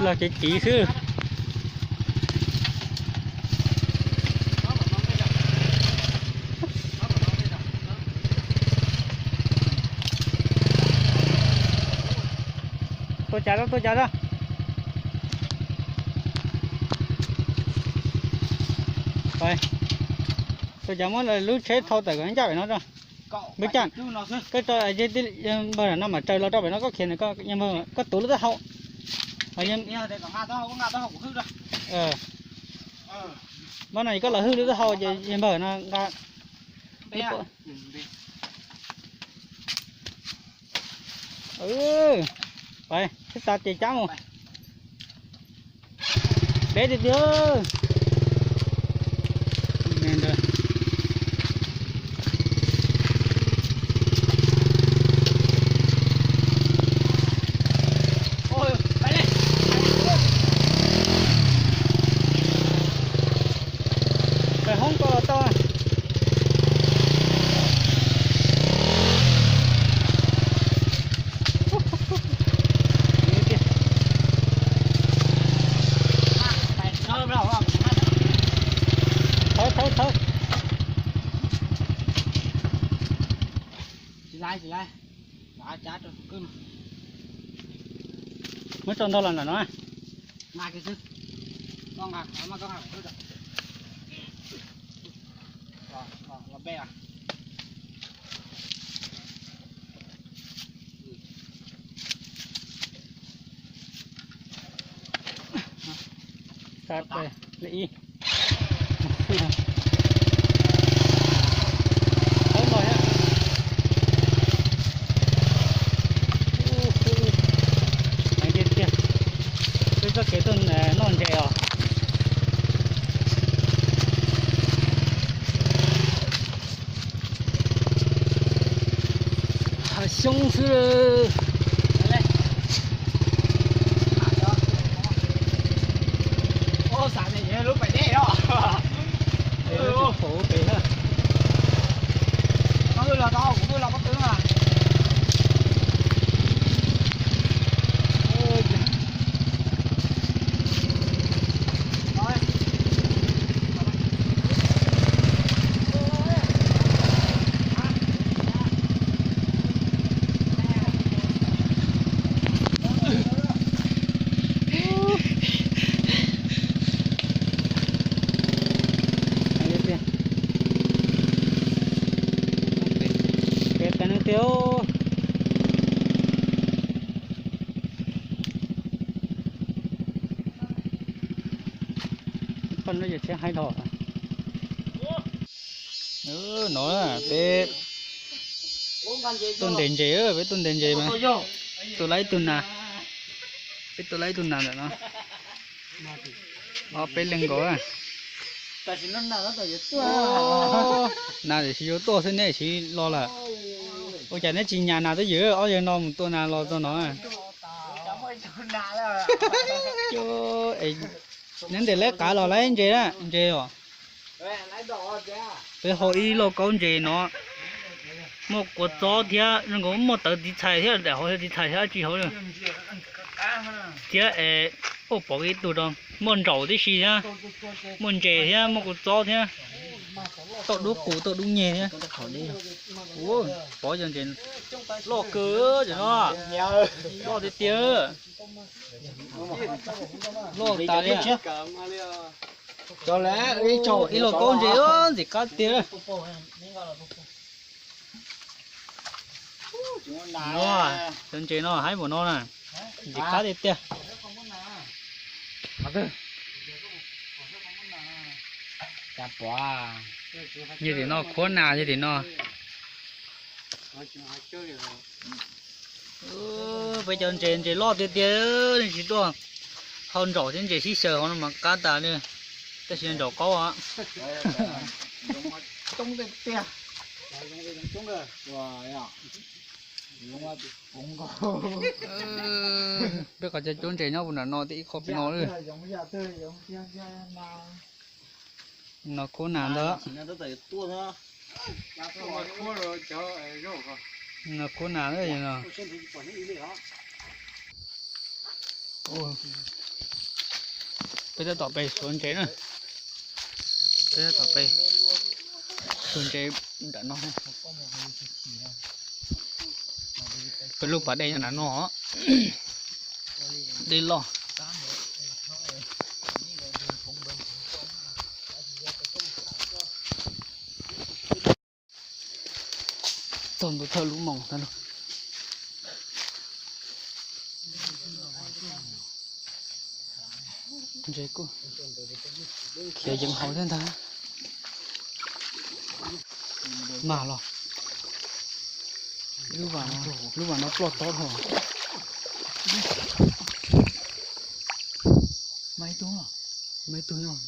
Los ces civ xwb. Tuaj cas, tuaj cas. Tuaj cas muab lub tsheb thau tawm kom ncaj pem no. Npawg Caj, koj tso npawg no mam raws los rau pem no, koj khiav, koj tuav lub taub hau. Mas no koj los hwj lub taub hau ces npawg no nqa. Peb tas ces cab mus. Deb tiag tiag. Peb hoob ko los tau. Thawb, thawb, thawb. Tsis laiv, tsis laiv. Muab tso ntog los ntawm no. Xav pem li ib. Thawb no thiab. Heev tiag tiag. Peb txoj kev tuaj noj ntses os. Hav xyoob xwb. Peb qe no tiag. Poj no yog thiab haib dhau. No peb tuaj ntes ntses, peb tuaj ntes ntses mas tua lawm ib tug nas, peb tua lawm ib tug nas ntawm no. Ob peb leeg nkaus. Nas tiam sis yuav tuaj xwb neb siv los lawm. Ua cas neb tsis nyas nas twj ywm, ob yawg no mus tua nas los txog no. Neb ntes lawv qav los lawv ntses na, ntses os. Peb hau ib lauj kaub ntses no, muaj kua txob thiab, zoo nkaus muaj tawv tiv txhais thiab, daim hauv yog tiv txhais thiab dab tsi hauv. Thiab es, ua pom ib tug rau, muaj ntsaum tib si thiab, muaj ntses thiab, muaj kua txob thiab, tauj dub qus tauj dub nyeg thiab. Pov cov ntses loj kawg cov no, loj tiag tiag. Loj tas li. Cov ib lauj kaub ntses ntxim qab tiag. Cov ntses no haib npaum no na, ntxim qab tiag tiag. Yog tim no khuab nas yog tim no. Peb cov ntses, ntses loj tiag tiag, tsis tuaj hau ntsaum thiab ntses sib xyaw hauv no mas qab tas li. Tab sis ntsaum qaub. Peb qhov cov cuab ntses nyob puag nram no, tib ib qho pem no lawm. No khuab nas ntag. No khuab nas na. Peb tab tom pem xuas ntses na. Peb tab tom pem xuas ntses nram no. Peb lub pas dej nyob nram no. Dej loj. Tog ntu thawj lub moos tag. Ntses kuj khiav yeev hauv thiab ntag. Mag los. Lub vas no ploj tob dhau. Mas ib tug, mas ib tug nyob.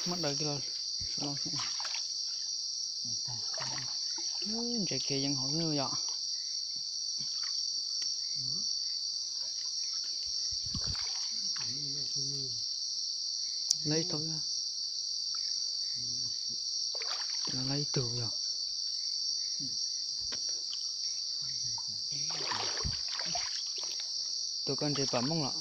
Muab daws kiag los. Ntses khiav yeev hauv xwb yom. Laib tau, laib ib tug yog. Tus koj ntses pam mooj los.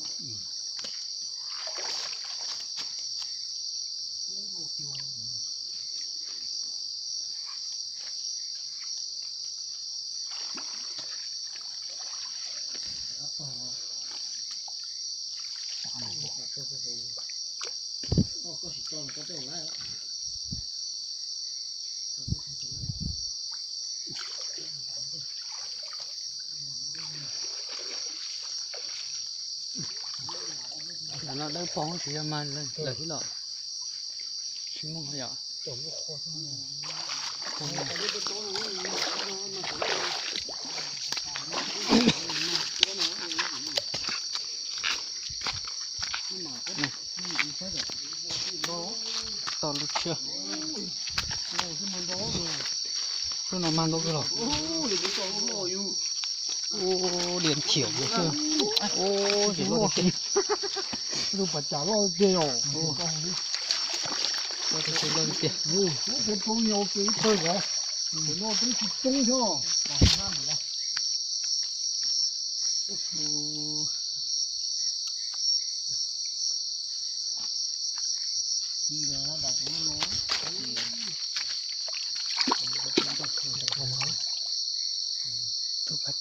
Ntawm no dawb paug tsis yog mas lawm ib los. Tsis muaj yom. Tos lub tshiab. Lub no mag ntau kawg los. Ua liam thiam xwb. Ua tsis loj tiag. Lub pas cas loj tiag yom. Loj tiag, loj tiag. Lub peb plaub nyo ua ke ib tawg kav. Tus no twb tsis coob thiab. Tus pas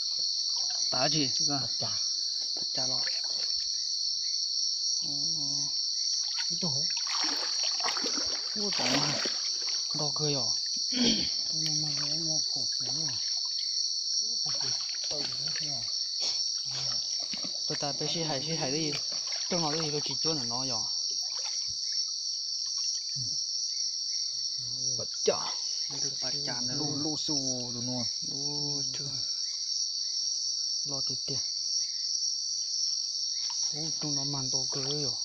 tas tsis, pas cas los. Ub, tas mas ntau kawg yom. Pas tas peb sib hais sib hais, rooj no twb yog tsis cuab ntawm no yom. Pas cas, pas cas ntawd. Loj xwb tus no. Loj tiag tiag. Ub, rooj no mag ntau kawg yom.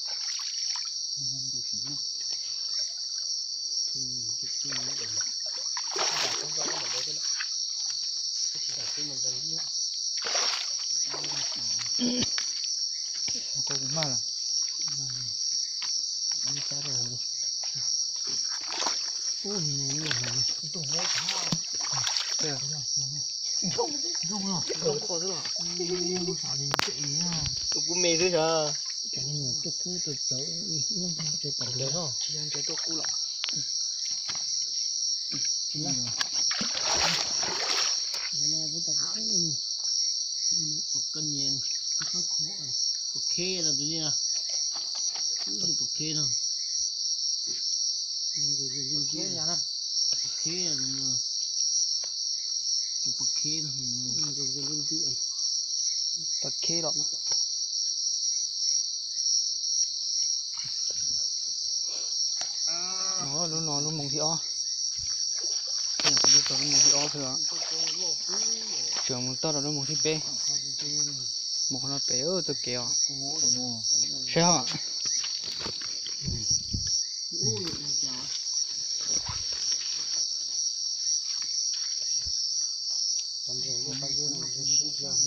Koj kuv mag lawm. Tus kuv me xwb sav. Tsis yog ntses tuaj kub los. Pas kheb no, tus no, pas kheb no. Pas kheb no, pas kheb los. Lub no lub moos thib ob. Lub moos thib ob xwb. Tseem mus toj rau lub moos thib peb. Mus qhov no pem txoj kev os. Saib hos.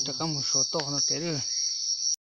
Rov qab mus suav toj qhov no pem.